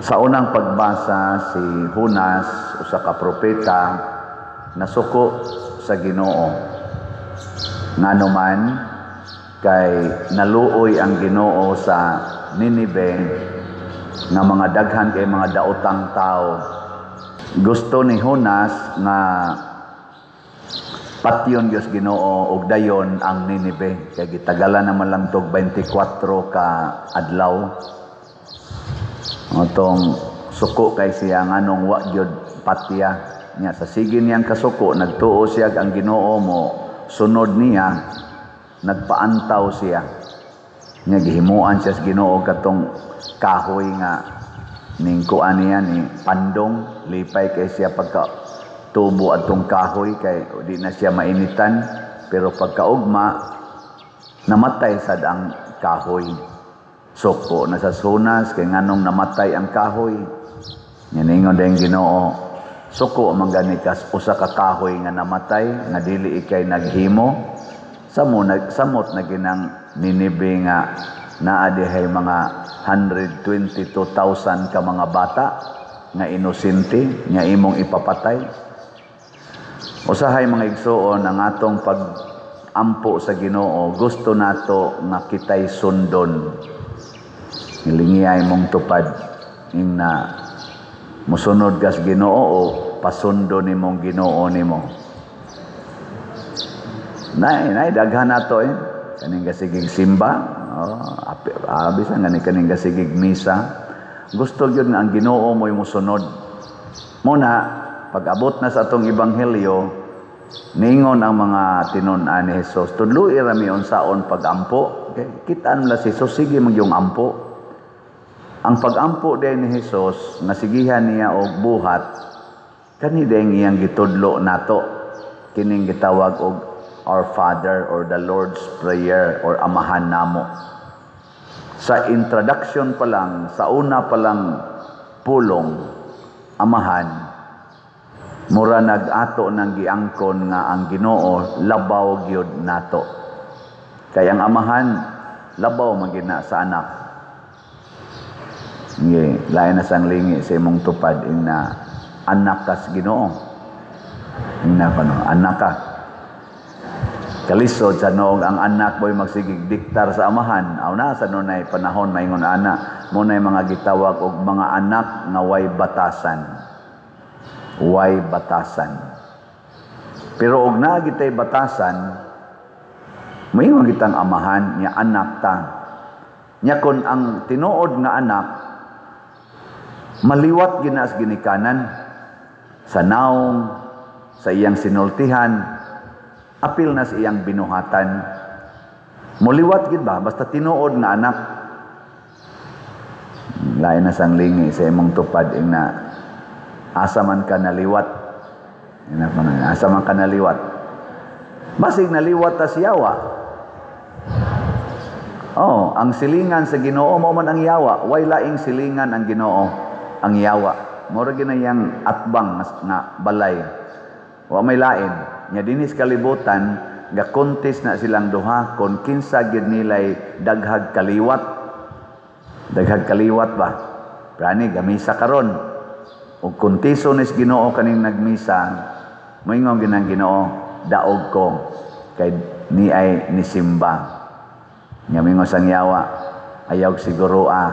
Sa unang pagbasa, si Jonas, usa ka propeta, nasuko sa Ginoo. Ngano man kay naluoy ang Ginoo sa Ninive nga mga daghan kay mga daotang tao. Gusto ni Jonas nga patyon Dios Ginoo og dayon ang Ninive kay gitagalan naman lang tog 24 ka adlaw. Atong suko kay siya nganong wa gyud patya niya. Sa sige niyang kasuko, nagtuo siya ang Ginoo mo sunod niya, nagpaantaw siya niya, gihimuan siya sa Ginoo katong kahoy nga ning kuan niya ni pandong. Lipay kay siya pagka tubo atong kahoy kay di na siya mainitan, pero pagkaugma namatay sad ang kahoy. Suko na sa Jonas kay nganong namatay ang kahoy. Nya ningon din Ginoo, "Suko man gani kas usa ka kahoy nga namatay nga dili ikay naghimo samo nagsamot na ginang Ninive nga naa dihay mga 122,000 ka mga bata nga inosente nga imong ipapatay." Usahay, mga igsuon, ang atong pag-ampo sa Ginoo, gusto nato nga kitay sundon. Hilingiyay mong tupad ing na musunod kas Ginoo o pasundo nimong Ginoo nimo. Nay, nay daghan nato eh. Kaning gasigig simba, oh, abi sa ngani kaning gasigig misa. Gusto gyud nga ang Ginoo mo'y musunod. Muna, pag-abot na sa atong ebanghelyo, ningon ang mga tinun-an ni Jesus, "Tudloi ra mi unsaon pag-ampo." Okay? Kita nila si Jesus, sige magyong ampo. Ang pag-ampo din ni Jesus, nasigihan niya og buhat, kani din iyang gitudlo nato. Kining gitawag og Our Father or the Lord's Prayer or Amahan Namo. Sa introduction pa lang, sa una pa lang pulong, Amahan, mura nag-ato ng giangkon nga ang Ginoo labaw gyud nato. Kay ang amahan labaw man gina sa anak. Ngi, lain na sang lingi sa imong tupad ing na anak kas Ginoo. Ing na pano, anak ka. Kalisod sa noog ang anak mo'y magsigig diktar sa amahan. Aw na sa nunay panahon maingon ana, mo nay mga gitawag og mga anak nga way batasan. Way batasan. Pero og naa gitay batasan, moingon kitang amahan nya anak ta. Nya kon ang tinuod nga anak maliwat ginas ginikanan sa naong, sa iyang sinultihan, apil na sa iyang binuhatan. Muliwat gid ba basta tinuod nga anak. Lain na sang lingi sa imong tupad ing na asa man ka naliwat. Ina pa na, asa man ka naliwat. Basig naliwat ta siyawa. Oh, ang silingan sa Ginoo mo man ang yawa, way laing silingan ang Ginoo, ang yawa. Mura ginayang atbang nga balay. Wa may lain. Nya dinis kalibutan, ga contest na silang duha kon kinsa gid nilay daghag kaliwat. Daghag kaliwat ba? Prani gamisa karon. Ug kontiso nis Ginoo kaning nagmisa, moingon ginang Ginoo, "Daog ko kay ni ay nisimba." Nya mingon sang yawa, "Ayaw siguro ah,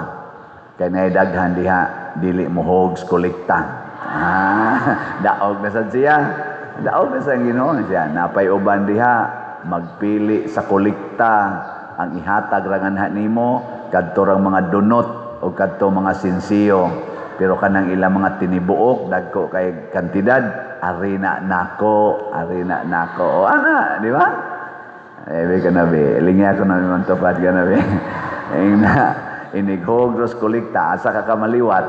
kay naay daghan diha dili mo kolekta." Ah, daog na sad siya. Daog na sa Ginoo siya. Napay uban diha magpili sa kolekta, ang ihatag ra nganha nimo kadto rang mga dunot o kadto mga sinsiyo, pero kanang ilang mga tinibuok dagko kay kantidad, arina nako, arina nako. O ana, di ba? Eh, be ka na be, lingya ko na man tupad ka na be. Ing na inighog ros kolekta, asa ka kamaliwat?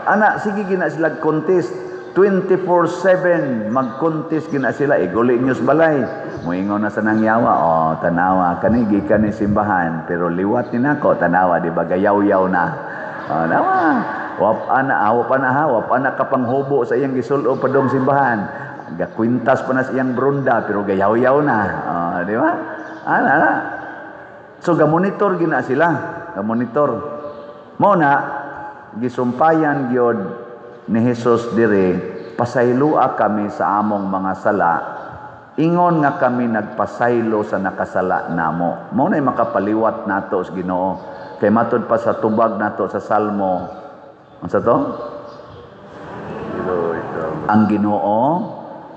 Ana, sige gina sila contest 24/7, mag-contest gina sila iguli news balay. Moingon na sa nangyawa, "Oh, tanawa kani gikan ni simbahan pero liwat ni nako, tanawa, di ba gayaw-yaw na?" Oh, nawa. Wap ana, wap ana ha, wap ana ka panghubo sa iyang gisulo padong simbahan. Gakwintas pa na sa iyang brunda pero gayaw-yaw na. Oh, di ba? Ana, ana. So gamonitor gina sila, gamonitor. Mo na Gisumpayan gyud ni Jesus diri, "Pasaylua kami sa among mga sala, ingon nga kami nagpasaylo sa nakasala namo." Mao nay makapaliwat nato sa Ginoo. Kay matud pa sa tubag nato sa Salmo, unsa to? Ginoo, ikaw. Ang Ginoo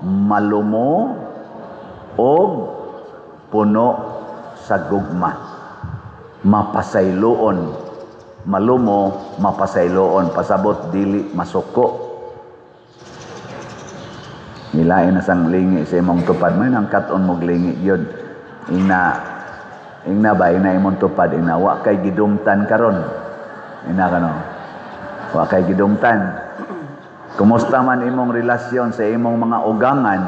malumo og puno sa gugma. Mapasayloon, malumo, mapasayloon, pasabot dili masuko. Nilain na sang lingi sa imong tupad may nang kat-on mo lingi gyud. Ina ingna ba ina imong tupad ina wa kay gidumtan karon. Ina kano. Wa kay gidumtan. Kumusta man imong relasyon sa imong mga ugangan,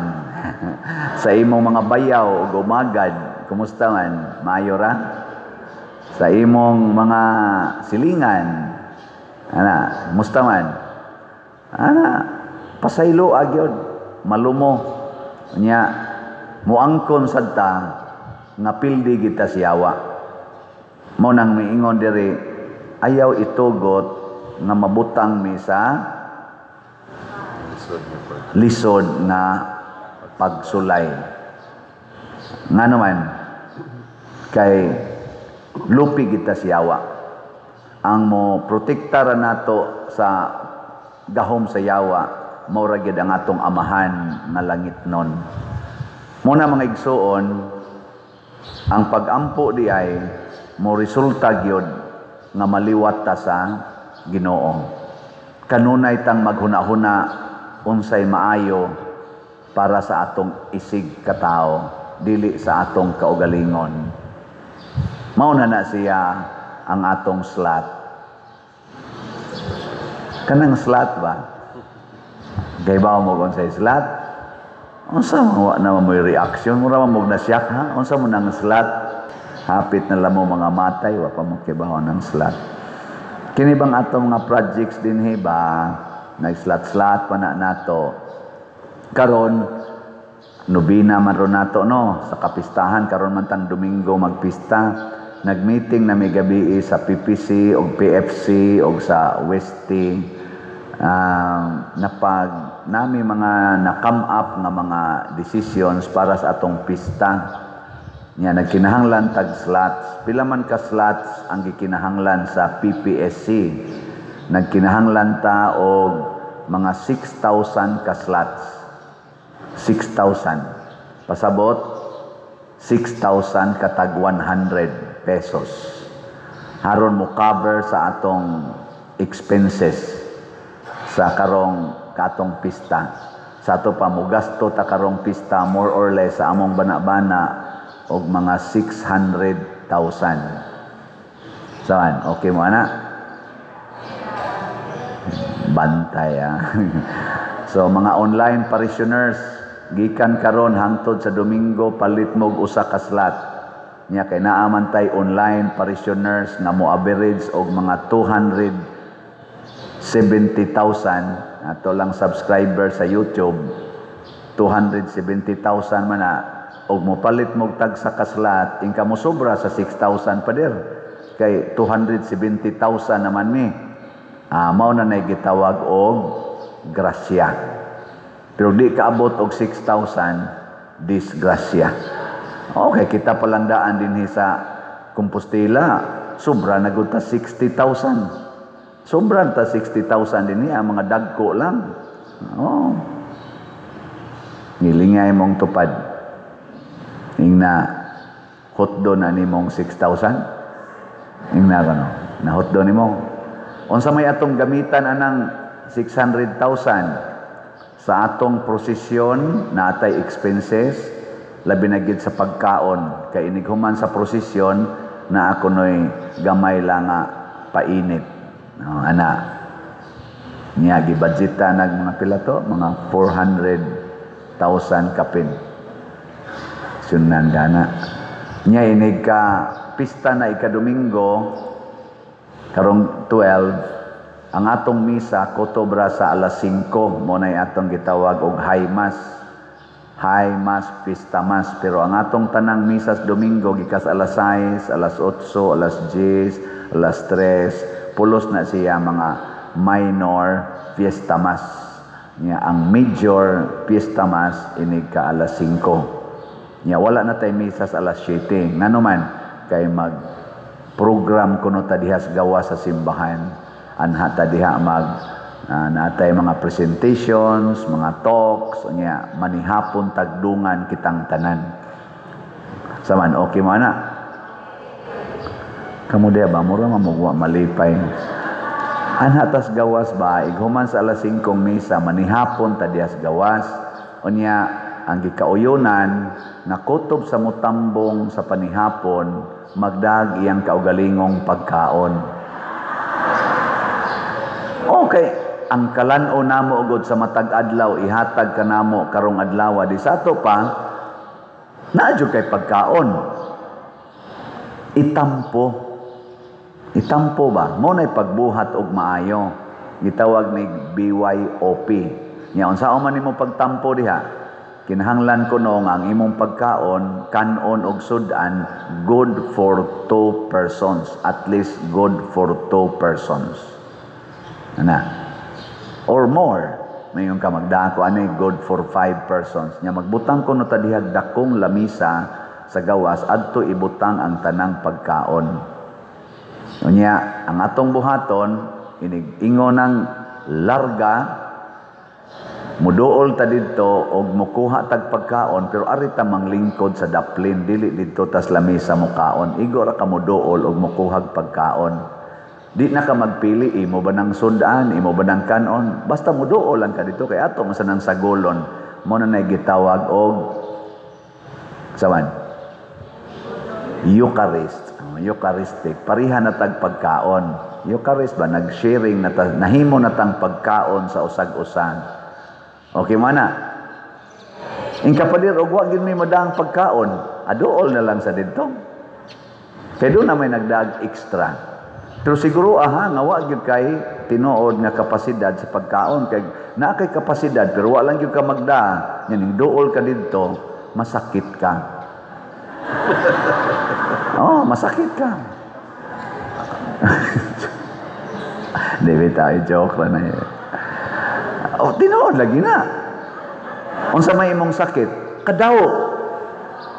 sa imong mga bayaw ug umagad? Kumusta man? Maayo ra? Sa imong mga silingan, ana, kumusta man? Ana, pasaylo agyod, malumo. Nya, muangkon sad ta nga pildi kita siyawa. Mao nang miingon diri, ayaw itugot nga mabutang mi sa Lisod nga pag lisod nga pagsulay. Nga naman, kay lupi kita siyawa. Ang mo protektara nato sa gahom sa yawa, mao ra gyud ang atong Amahan nga langit nun. Muna mga igsuon, ang pagampo di ay mo resulta gyud nga maliwat ta sa Ginoo. Kanunay tang maghuna-huna unsay maayo para sa atong isig katao, dili sa atong kaugalingon. Mao na na siya ang atong slot. Kanang slot ba? Kay ba mo kung sa slot? Unsa man, wa na mo reaction, mura man mo na siyak ha? Unsa mo nang slot? Hapit na lang mo mga matay, wa pa mo kibaw ng slot. Kini bang atong mga projects dinhi ba? Nag-slot-slot pa na nato. Karon nobina man ron nato, no, sa kapistahan karon man tang Domingo magpista. Nagmeeting na mi gabi sa PPC og PFC og sa Westy. Napag nami mga na-come up nga mga decisions para sa atong pista. Nya nagkinahanglan tag slots. Pila man ka slots ang gikinahanglan sa PPSC? Nagkinahanglan ta og mga 6,000 ka slots. 6,000. Pasabot 6,000 katag 100 pesos. Haron mo cover sa atong expenses sa karong katong pista. Sa ato pa mo gasto ta karong pista more or less sa among bana-bana og mga 600,000. Saan? Okay mo ana? Bantay ah. So mga online parishioners, gikan karon hangtod sa Domingo palit mo og usa ka slot. Nya kay naa man tay online parishioners nga mo average og mga 270,000 ato lang subscriber sa YouTube, 270,000 man na, og mopalit mo og tagsa ka slot, ingka mo sobra sa 6,000 pader kay 270,000 naman mi. Mao na nay gitawag og grasya, pero di kaabot og 6,000, disgrasya. Okay, kita palandaan dinhi sa Compostela, sobra na gud ta 60,000. Sobra ta 60,000 dinhi ang mga dagko lang. Oh. Nilingay mong tupad. Ingna hotdo na nimong 6,000. Ingna kano, na hotdo nimo. Unsa may atong gamitan anang 600,000 sa atong prosesyon? Natay expenses, labi na gid sa pagkaon kay inig human sa prosesyon na ako noy gamay lang nga painit. No, ana niya gibudgeta nag mga pila to, mga 400,000 kapin. Sunan gana niya inig ka pista na ika-Domingo karong 12, ang atong misa kotobra sa alas 5. Mo nay atong gitawag og high mass, high mass, pista mass, pero ang atong tanang misa sa Domingo gikas alas 6, alas 8, alas 10, alas 3, pulos na siya mga minor fiesta mass. Nya ang major fiesta mass inig ka alas 5. Nya wala na tay misa sa alas 7. Ngano man kay mag program kuno ta diha sa gawas sa simbahan. Anha ta diha mag natay mga presentations, mga talks, unya manihapon tagdungan kitang tanan. Saman okay mo ana? Kamo diha ba mura mamugwa malipay. Anha tas gawas ba ighuman sa alas 5 misa manihapon ta diha sa gawas. Unya ang gikauyonan nga kutob sa mutambong sa panihapon magdag iyang kaugalingong pagkaon. Okay, ang kalan-o namo ugod sa matag adlaw ihatag kanamo karong adlaw di sa ato pa naa jud kay pagkaon. Itampo. Itampo ba? Mo na'y pagbuhat og maayo. Gitawag ni BYOP. Nya unsa man nimo pagtampo diha? Kinahanglan kuno nga ang imong pagkaon, kanon og sudan good for 2 persons. At least good for 2 persons. Ana. Or more. Mayon ka magdako ani good for 5 persons. Nya magbutang kuno ta diha dakong lamisa sa gawas adto ibutang ang tanang pagkaon. Unya ang atong buhaton inig ingon ng larga muduol ta didto og mukuha tag pagkaon pero ari ta manglingkod sa daplin dili didto tas lamisa mukaon. Igo ra ka muduol og mukuhag pagkaon. Di na ka magpili imo ba nang sudan, imo ba nang kanon, basta muduol lang ka dito kay ato man sa nang sagolon. Mo na nay gitawag og saman Eucharist. Oh, Eucharistic, pareha na tag pagkaon. Eucharist ba nag-sharing na ta, nahimo na tang pagkaon sa usag-usan. Okay man na. In kapadir og wa gid may madaang pagkaon, aduol na lang sa didto. Kay doon na may nagdaag extra. Pero siguro aha nga wa gyud kay tinuod nga kapasidad sa pagkaon kay naa kay kapasidad pero wa lang gyud ka magdaa, nya ning duol ka didto, masakit ka. Oh, masakit ka. Di ba tayo joke lang na yun. Oh, tinuod lagi na. Unsa may imong sakit? Kadaho.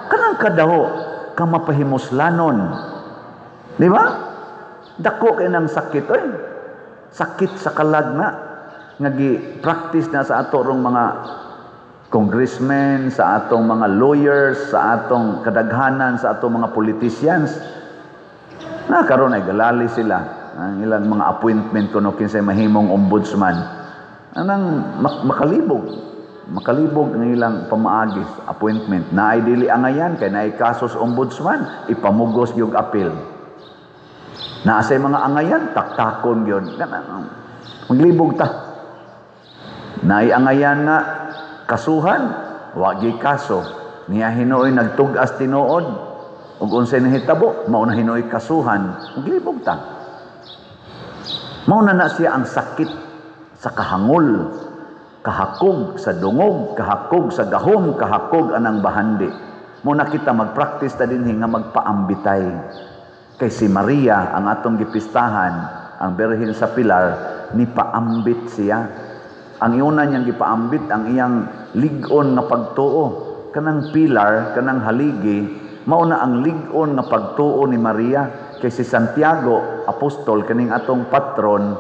Kanang kadaho ka mapahimuslanon. Di ba? Dako kay nang sakit oy. Sakit sa kalag na nga gi-practice na sa ato rong mga congressmen, sa atong mga lawyers, sa atong kadaghanan, sa atong mga politicians. Na karon ay galali sila ang ilang mga appointment kuno kinsay mahimong ombudsman. Anang makalibog. Makalibog ang ilang pamaagi appointment. Naay dili angayan kay naay kasos ombudsman, ipamugos yung appeal. Naa say mga angayan, taktakon gyud. Maglibog ta. Naay angayan nga kasuhan, wa gyud kaso. Niya hinuoy nagtug-as tinuod ug unsay nahitabo, mao na hinuoy kasuhan, maglibog ta. Mao na na siya ang sakit sa kahangol, kahakog sa dungog, kahakog sa gahom, kahakog anang bahandi. Mao na kita magpractice ta dinhi nga magpaambitay. Kay si Maria ang atong gipistahan, ang Birhen sa Pilar, nipaambit siya. Ang iuna niyang gipaambit ang iyang lig-on nga pagtuo. Kanang pilar, kanang haligi, mao na ang lig-on nga pagtuo ni Maria. Kay si Santiago, apostol, kaning atong patron,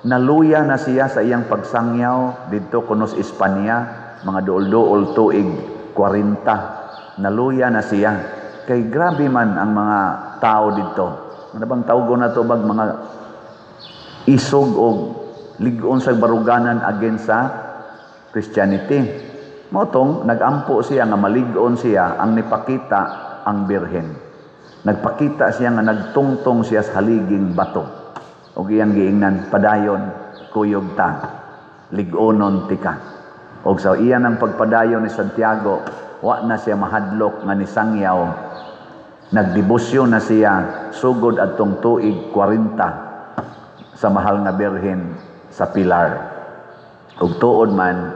naluya na siya sa iyang pagsangyaw didto kunos Espanya, mga duol-duol tuig 40. Naluya na siya. Kay grabe man ang mga tao didto. Ano bang tawgon na to bag mga isog o lig-on sa baruganan against sa Christianity. Mao tong nagampo siya nga malig-on siya ang nipakita ang Birhen. Nagpakita siya nga nagtungtong siya sa haliging bato. Og iyang giingnan, padayon, kuyog ta, lig-onon tika. Og sa iyan ang pagpadayon ni Santiago, wa na siya mahadlok nga nisangyaw. Nagdebosyon na siya sugod adtong tuig 40 sa mahal nga Birhen sa Pilar. Ug tuod man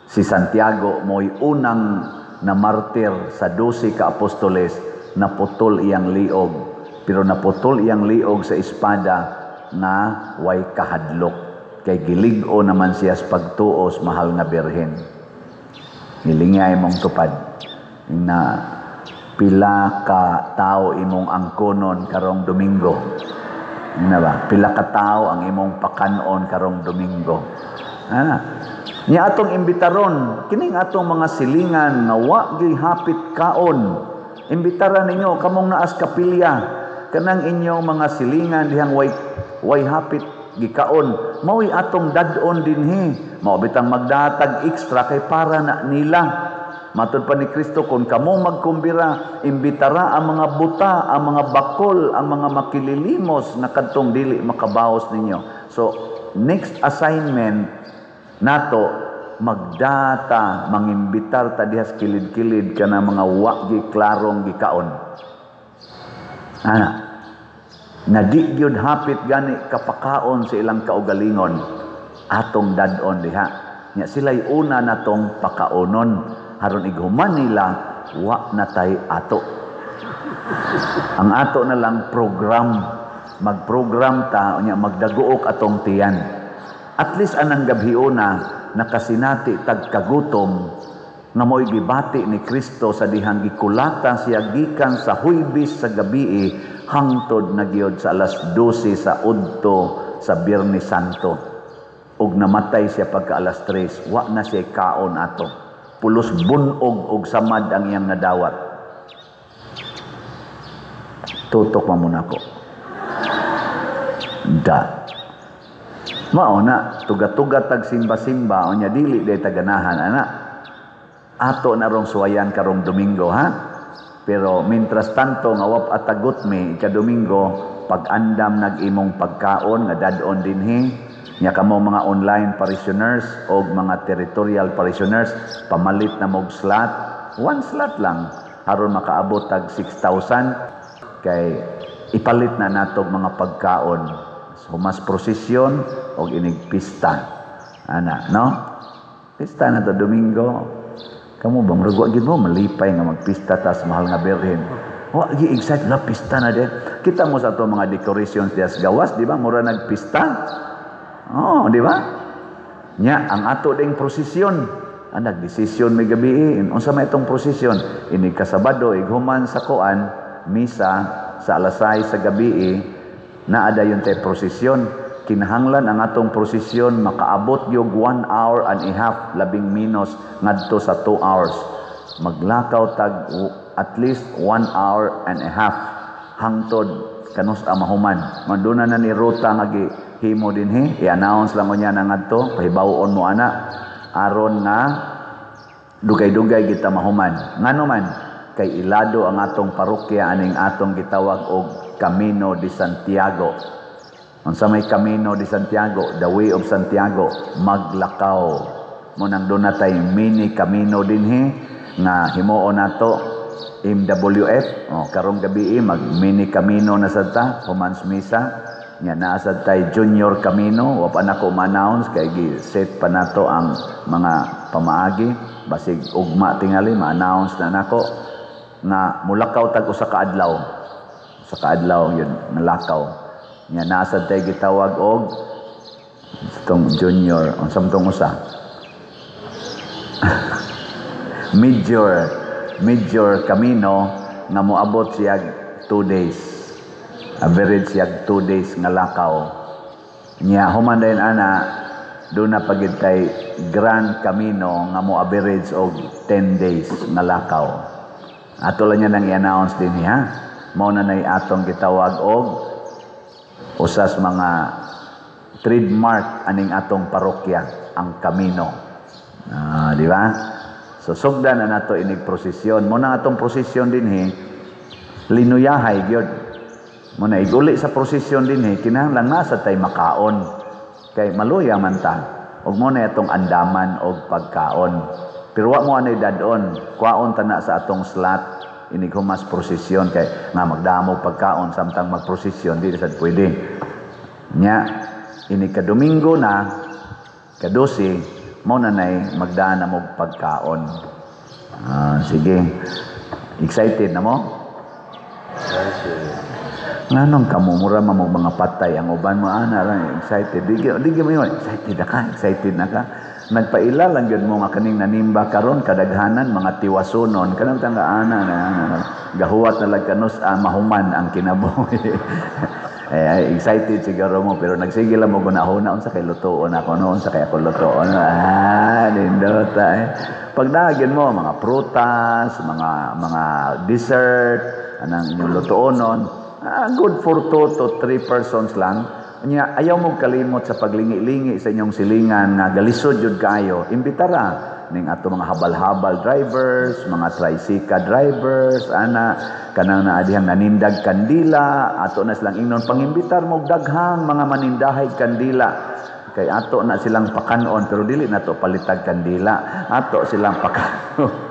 si Santiago mo'y unang na martir sa 12 ka apostoles, naputol iyang liog. Pero naputol iyang liog sa espada nga way kahadlok kay gilig-o naman siya sa pagtuos, mahal nga Birhen. Hilingay mong tupad na pila ka tao imong angkonon karong Domingo. Ano ba? Pila ka tao ang imong pakanon karong Domingo. Ana. Nya atong imbitaron kining atong mga silingan nga wa gyud hapit kaon. Imbitaran ninyo kamong naas kapilya, kanang inyong mga silingan dihang way hapit gikaon, mao'y atong dad-on dinhi. Mao bitang magdatag extra kay para na nila. Matud pa ni Kristo, kung kamo magkumbira, imbitara ang mga buta, ang mga bakol, ang mga makililimos na kadtong dili makabaos ninyo. So next assignment nato, magdata, mangimbitar ta dihas kilid-kilid kana mga wa gi klarong gikaon. Ana, na di gyud hapit gani kapakaon sa ilang kaugalingon, atong dad-on diha. Nya sila'y una natong pakaonon, haron ighuman nila wa na tay ato. Ang ato na lang program, magprogram ta unya magdaguok atong tiyan. At least anang gabhiona nakasinati tag kagutom nga mo'y gibati ni Kristo sa dihang gikulata siya gikan sa Huwebes sa gabii hangtod na gyud sa alas 12 sa udto sa Biyernes Santo. Ug namatay siya pagka alas 3, wa na siya kaon ato. Pulos bunog og samad ang iyang nadawat. Tutok man muna ko. Da. Mao na, tuga-tuga tag simba-simba, unya dili day taganahan, ana. Ato na rong suwayan karong Domingo, ha? Pero mientras tanto nga wap atagot mi ika Domingo, pag-andam nag-imong pagkaon nga dad-on dinhi. Nya kamo mga online parishioners o mga territorial parishioners, pamalit na mog slot, one slot lang aron makaabot tag 6,000 kay ipalit na natog mga pagkaon. Humas prosesyon og inig pista. Ana, no? Pista na to Domingo. Kamo bang murag wa gid mo malipay nga magpista tas mahal nga Birhen? Wa gi excited na pista na din. Kita mo sa ato mga decorations dias gawas, di ba? Mura nagpista. Oh, di ba? Nya ang ato ding prosesyon. Ang nagdesisyon may gabi, unsa may itong prosesyon? Inig kasabado ighuman sa kuan misa sa alas 6 sa gabi, naa dayon tay prosesyon. Kinahanglan ang atong prosesyon makaabot yung 1 hour and a half, labing minus ngadto sa 2 hours. Maglakaw tag at least 1 hour and a half hangtod kanus mahuman. Manduna na ni ruta nga gihimo dinhi, i-announce lang unya na ngadto, pahibaw-on mo ana aron nga dugay-dugay kita mahuman. Ngano man kay ilado ang atong parokya aning atong gitawag og Camino de Santiago. Unsa may Camino de Santiago? The Way of Santiago, maglakaw. Mo nang doon na tay mini Camino dinhi nga himuon nato MWF. Oh, karong gabi mag mini Camino na sad ta human sa misa. Nya naa sad tay Junior Camino, wa pa nako ma-announce kay gi-set pa nato ang mga pamaagi. Basig ugma tingali ma-announce na nako nga mulakaw tag usa ka adlaw. Usa ka adlaw yun nalakaw. Nya naa sad tay gitawag og itong junior, unsa man tong usa? Major Camino nga moabot siya 2 days. Average siya 2 days nga lakaw. Nya human dayon ana, doon na pagid kay Grand Camino nga mo average og 10 days nga lakaw. Ato lang niya nang i-announce din ha. Mao na nay atong gitawag og usas mga trademark aning atong parokya, ang Camino. Di ba? So sugdan na nato inig prosesyon. Mo na atong prosesyon dinhi linuyahay gyud. Mo na iguli sa prosesyon dinhi kinahanglan nasa tay makaon kay maluya man ta. Ug mo na atong andaman og pagkaon. Pero wa mo anay dadon, kwaon ta na sa atong slot inig humas prosesyon kay nga magdamo pagkaon samtang magprosesyon di sad pwede. Nya inig ka Domingo na ka-12 mo na nay magdaan na mo pagkaon. Sige. Excited na mo? Nganong kamo mura man mo mga patay ang uban mo ana ra excited. Di mo yun, excited na ka, excited na ka. Nagpaila lang gyud mo nga kaning nanimba karon kadaghanan mga tiwasunon kanang tanga ana na, ana, na. Gahuwat na lang kanus mahuman ang kinabuhi. Eh, excited siguro mo pero nagsige lang mo gunahuna unsa kay lutoon ako no, unsa kay ako lutoon. Ah, nindota eh. Pag dagin mo mga prutas, mga dessert, anang inyong lutuonon, good for 2 to 3 persons lang. Nya ayaw mo kalimot sa paglingi-lingi sa inyong silingan nga galisod jud kaayo. Imbitara ning ato mga habal-habal drivers, mga tricycle drivers, ana kanang naa dihang nanindag kandila, ato na silang ingnon pangimbitar mo daghang mga manindahay kandila. Kay ato na silang pakanon pero dili na to palitag kandila, ato silang pakanon.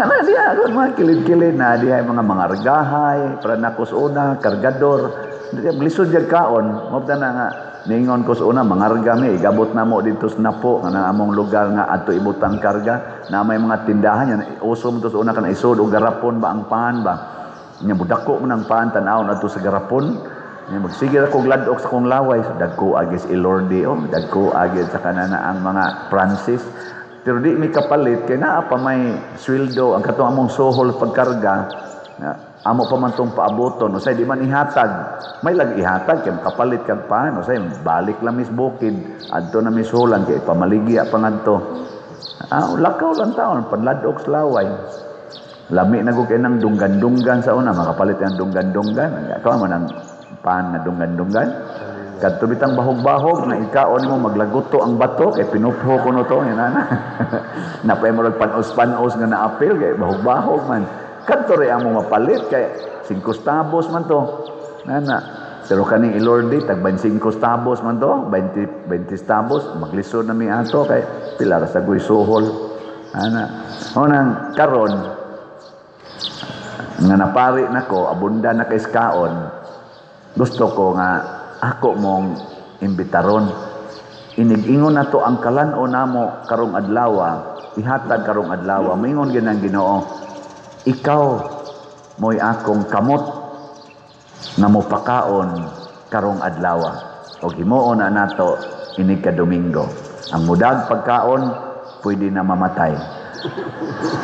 Ana diha aron mga kilid-kilid na diha mga mangargahay, para nakos una kargador. Lisod jud kaon, mao na nga ningon ko sa una mangarga mi, igabot na mo dito sa Napo nga among lugar nga adto ibutang karga na may mga tindahan yan, uso mo to sa una kana isod og garapon ba ang pan ba. Nya mudako man ang pan tan-awon adto sa garapon. Nya magsige ra kog ladok sa kong laway, so, dagko agis Ilorde oh, dagko agis sa kanana ang mga Francis. Pero di mi kapalit kay naa pa may sweldo ang katong among suhol pagkarga. Amo pa man tong paaboton, usay di man ihatag. May lag ihatag kay makapalit kag pan, usay balik lang mis bukid adto na misulan kay pamaligya pa ngadto. Lakaw lang taon panladok sa laway. Lami na gud kay nang dunggan-dunggan sa una, makapalit ang dunggan-dunggan. Kawa man ang pan nga dunggan-dunggan. Kadto bitang bahog-bahog na ikaon nimo maglaguto ang bato kay pinupho ko no to yan ana. Napay mo panos-panos nga naapil kay bahog-bahog man. Kadto ray among mapalit kay 5 tabos man to. Nana. Pero kaning Ilorde tag 25 tabos man to, 20 tabos maglisod na mi ato kay pila ra sa guy suhol. Ana. Unang karon nga napari nako abunda na kay kaon. Gusto ko nga ako mong imbitaron. Inig-ingon na to ang kalan-o namo karong adlaw, ihatag karong adlaw. Moingon gyud ang Ginoo, ikaw mo'y akong kamot nga mopakaon karong adlaw. Og himuon na nato inig ka Domingo. Ang mudag pagkaon pwede na mamatay.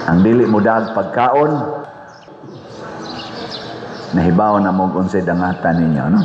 Ang dili mudag pagkaon, nahibaw na mo unsay dangatan ninyo, no?